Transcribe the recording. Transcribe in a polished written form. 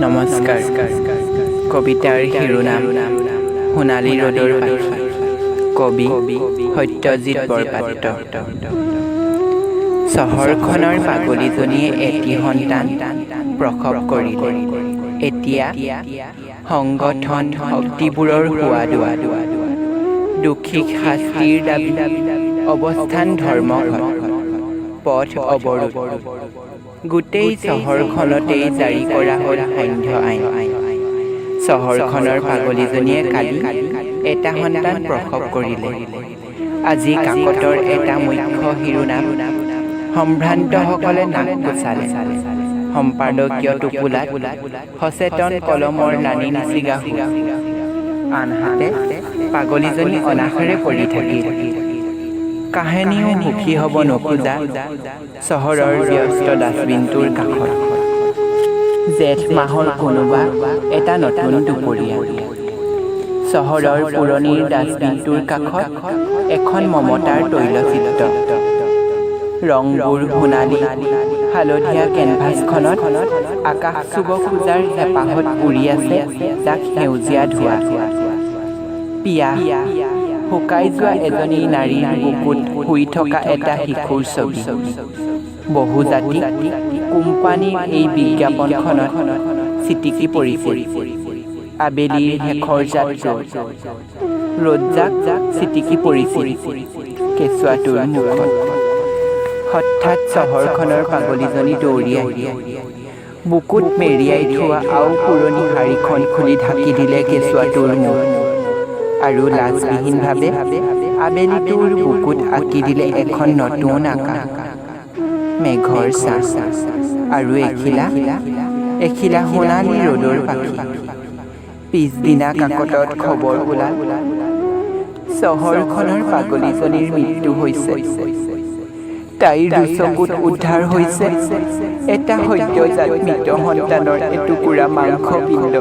নমস্কাৰ। কবিতাৰ শিৰোনাম সোণালী ৰ'দৰ পাখি। কবি সত্যজিৎ বৰপাত্ৰ। চহৰখনৰ পাগলীজনীয়ে এটি সন্তান প্ৰসৱ কৰিলে। এতিয়া সংগঠন শক্তিবোৰৰ হুৱাদুৱা, দোষীক শাস্তিৰ দাবী, অৱস্থান ধৰ্মঘট, পথ অৱৰোধ। গোটেই চহৰখনতেই জাৰি কৰা হ'ল সান্ধ্য আইন। চহৰখনৰ পাগলীজনীয়ে কালি এটা সন্তান প্ৰসৱ কৰিলে। আজি কাকতৰ এটা মুখ্য শিৰোনাম। সম্ভ্ৰান্তসকলে নাক কোঁচালে। সম্পাদকীয় টোপোলাত সচেতন কলমৰ লানি নিছিগা সূত। আনহাতে পাগলীজনী অনাহাৰে পৰি থাকিল। কাহানিও সুখী হ'ব নোখোজা চহৰৰ ব্যস্ত ডাষ্টবিনটোৰ কাষত। জেঠ মাহৰ কোনোবা এটা নতুন দুপৰীয়া। চহৰৰ পুৰণি ডাষ্টবিনটোৰ কাষত এখন মমতাৰ তৈলচিত্ৰ। ৰংবোৰ সোণালী হালধীয়া কেনভাছখনত আকাশ চুব খোজাৰ হেঁপাহত উৰি আছে জাক সেউজীয়া ধোঁৱা। পিয়াহ শুকাই যোৱা এজনী নাৰীৰ বুকুত শুই থকা এটা শিশুৰ ছবি। বহুজাতিক কোম্পানীৰ এই বিজ্ঞাপনখনত ছিটিকি পৰিছিল আবেলিৰ শেষৰজাক ৰ'দ। ৰ'দজাক ছিটিকি পৰিছিল কেঁচুৱাটোৰ মুখত। হঠাৎ চহৰখনৰ পাগলীজনী দৌৰি আহিল। বুকুত মেৰিয়াই থোৱা আওপুৰণি শাৰীখন খুলি ঢাকি দিলে কেঁচুৱাটোৰ মুখ আৰু লাজবিহীনভাৱে আবেলিটোৰ বুকুত আঁকি দিলে এখন নতুন আকাশ, মেঘৰ ছাঁ আৰু এখিলা এখিলা সোণালী ৰ'দৰ পাখি। পিছদিনা কাকতত খবৰ ওলাল, চহৰখনৰ পাগলীজনীৰ মৃত্যু হৈছে। তাইৰ দুচকুত উদ্ধাৰ হৈছে এটা সদ্যজাত মৃত সন্তানৰ এটুকুৰা মাংসপিণ্ড।